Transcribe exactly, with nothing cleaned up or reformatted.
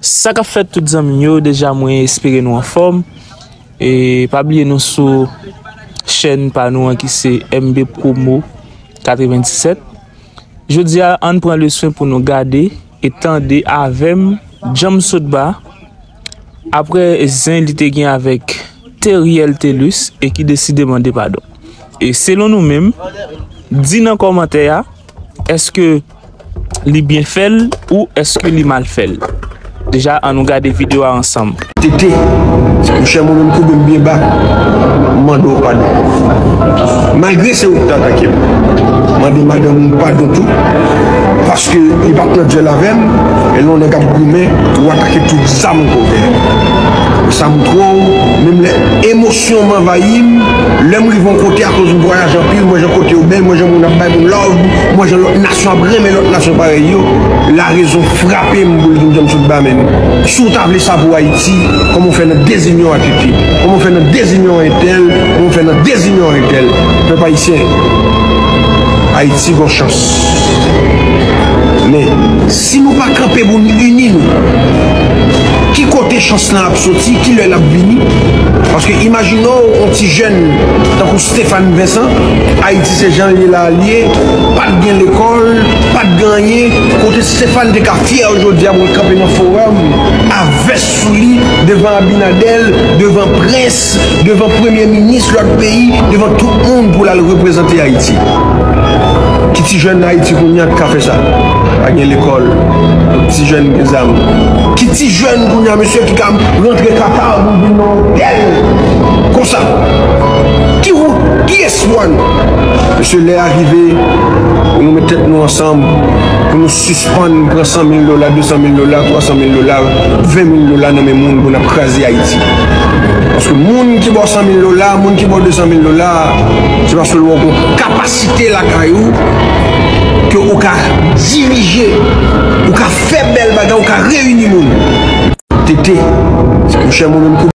Sa k ap fèt tout zanmi m yo, deja mwen espere nou anfòm. E pa bliye nou sou chèn pa nou an ki se M B Promo katrevenndisèt. Jodi a, ann pran le swen pou nou gade e tande avè m Djanm Sotba, apre zen li te gen avèk Theriel Thelus e ki deside mande padon. E selon nou menm, di nan kòmantè a, èske li byen fè l ou èske li mal fè l? Deja, ann nou gade videyo a ansanm. Tete, monchè, mwen menm koube m byen ba, m mande w padon. Malgre se ou ki te atake m, mande madanm ou padon tou, paske li pa t nan dyèl avè m, e lè yon nèg ap goumen, ou atake tout zam ke w genyen. Sa montre w, menm lè emosyon m anvayi m, lè m rive yon kote akoz m vwayaje anpil, m wè jan kote yo bèl, m wè jan moun ap bay moun love, m wè jan lòt nasyon ap renmen lòt nasyon parèy yo, larezon frape m pou l di m Djanm Sotba menm. Si w ta vle sa pou Ayiti, kòman w fè nan dezinyon ak Tete? Kòman w fè nan dezinyon entèl? Kòman w fè nan dezinyon entèl? Pèp ayisyen, Ayiti gon chans. Men, si nou pa kanpe pou n ini nou, ki kote chans lan ap soti? Ki lè l ap vini? Paske imajine w, yon ti jèn tankou Stéphane Vincent, Ayiti se jan l ye la a l ye, pa t gen lekòl, pa t gen anyen, kote Stéphane te ka fyè jodi a pou l kanpe nan foròm a vès sou li, devan Abinader, devan prens, devan premye minis lòt peyi, devan tout moun pou l al reprezante Ayiti. Ki ti jèn Ayiti kounye a ki ka fè sa? Pa gen lekòl. Ti jèn gen zam. Ki ti jèn kounye a, mesye, ki ka rantre Qatar pou vin nan otèl konsa? Ki ou, ki espwa nou? Mesye, lè a rive pou nou met tèt nou ansanm, pou nou sispann pran san mil dola, de san mil dola, twa san mil dola, ven mil dola nan men moun pou n ap kraze Ayiti. Paske moun ki ba w san mil dola, moun ki ba w de san mil dola, se paske l wè w gon kapasite lakay ou ke ou ka dirije, ou ka fè bèl bagay, ou ka reyini moun. Tete, monchè, mwen menm